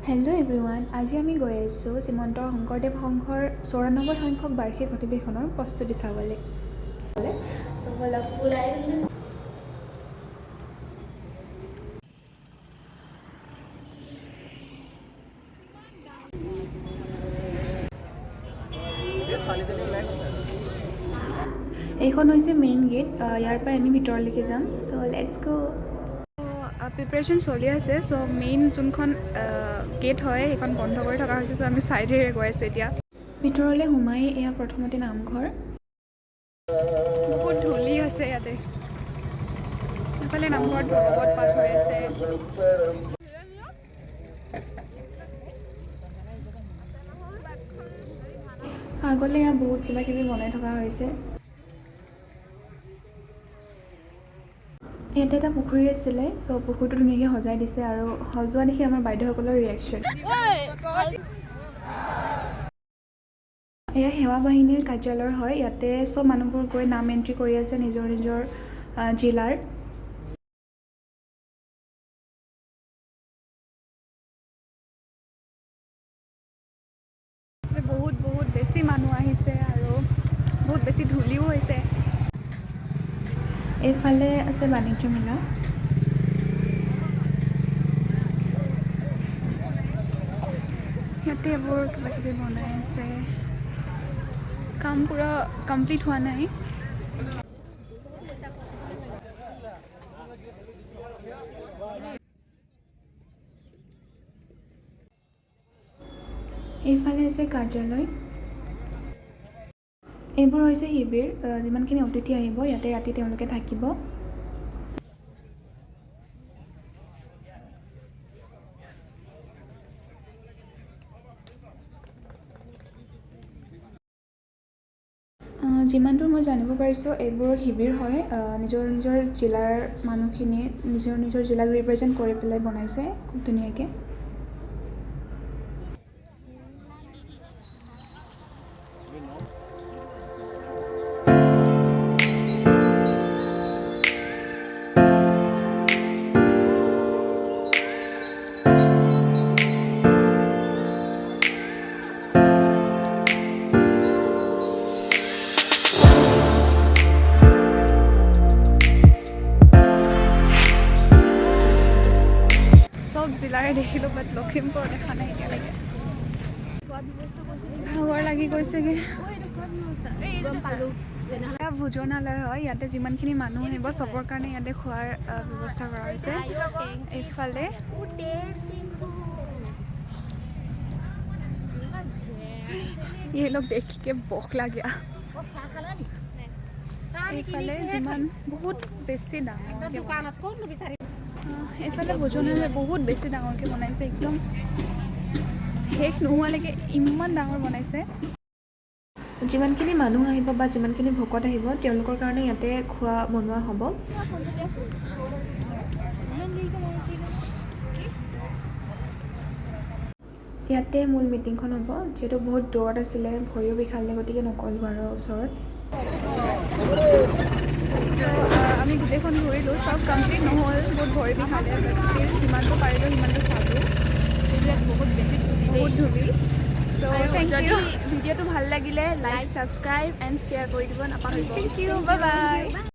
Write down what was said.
Hello' everyone, আজি আমি গৈ আছোঁ শ্ৰীমন্ত শংকৰদেৱ সংঘৰ 94 সংখ্যক বাৰ্ষিক অধিৱেশনৰ প্ৰস্তুতি চাবলৈ। ব'লক। এইখন হৈছে মেইন গেট। ইয়াৰ পৰাই আমি ভিতৰলৈকে যাম। ত' let's গ'। প্ৰিপেৰেশ্যন চলি আছে। চ' মেইন যোনখন গেট হয়, সেইখন বন্ধ কৰি থকা হৈছে। চ' আমি ছাইডেৰে গৈ আছোঁ এতিয়া। ভিতৰলৈ সোমাই এয়া প্ৰথমতে নামঘৰ। বহুত ধূলি আছে ইয়াতে। এইফালে নামঘৰত ভাগৱত পাঠ হৈ আছে। আগলৈ ইয়াত বহুত কিবা কিবি বনাই থকা হৈছে। ইয়াতে এটা পুখুৰী আছিলে। চ' পুখুৰীটো ধুনীয়াকৈ সজাই দিছে আৰু সজোৱা দেখি আমাৰ বাইদেউসকলৰ ৰিয়েকশ্যন। এয়া সেৱা বাহিনীৰ কাৰ্যালয় হয়। ইয়াতে চব মানুহবোৰ গৈ নাম এণ্ট্ৰি কৰি আছে নিজৰ নিজৰ জিলাৰ। বহুত বহুত বেছি মানুহ আহিছে আৰু বহুত বেছি ধূলিও হৈছে। এইফালে আছে বাণিজ্য মেলা। ইয়াতে এইবোৰ কিবা কিবি বনাই আছে। কাম পূৰা কমপ্লিট হোৱা নাই। এইফালে আছে কাৰ্যালয়। এইবোৰ হৈছে শিবিৰ। যিমানখিনি অতিথি আহিব, ইয়াতে ৰাতি তেওঁলোকে থাকিব। যিমান দূৰ মই জানিব পাৰিছোঁ, এইবোৰ শিবিৰ হয়। নিজৰ নিজৰ জিলাৰ মানুহখিনিয়ে নিজৰ নিজৰ জিলাক ৰিপ্ৰেজেণ্ট কৰি পেলাই বনাইছে খুব ধুনীয়াকৈ। চব জিলাৰে দেখিলোঁ, বাট লখিমপুৰ দেখা নাই এতিয়ালৈকে। ভাগৰ লাগি গৈছেগৈ। এয়া ভোজনালয় হয়। ইয়াতে যিমানখিনি মানুহ আহিব, চবৰ কাৰণে ইয়াতে খোৱাৰ ব্যৱস্থা কৰা হৈছে। এইফালে ये लोग देख के बौखला गया। এইফালে যিমান বহুত বেছি ডাঙৰকৈ বনাইছে। এইফালে ভোজনালয় বহুত বেছি ডাঙৰকৈ বনাইছে। একদম শেষ নোহোৱালৈকে ইমান ডাঙৰ বনাইছে। যিমানখিনি মানুহ আহিব বা যিমানখিনি ভকত আহিব, তেওঁলোকৰ কাৰণে ইয়াতে খোৱা বনোৱা হ'ব। ইয়াতে মূল মিটিংখন হ'ব। যিহেতু বহুত দূৰত আছিলে, ভৰিও বিষালে, গতিকে নগ'লোঁ আৰু ওচৰত। আমি গোটেইখন ঘূৰিলোঁ। চব কমপ্লিট নহ'ল, বহুত ভৰি বিষালে, বাট ষ্টিল যিমানটো পাৰিলোঁ সিমানটো চালোঁ। বহুত বেছি ধূলি। বহুত ধূলি। চ' thank যদি ইউ। ভিডিঅ'টো ভাল লাগিলে লাইক, ছাবস্ক্ৰাইব এণ্ড শ্বেয়াৰ কৰি দিব নাপাহৰিব। Thank you, bye bye.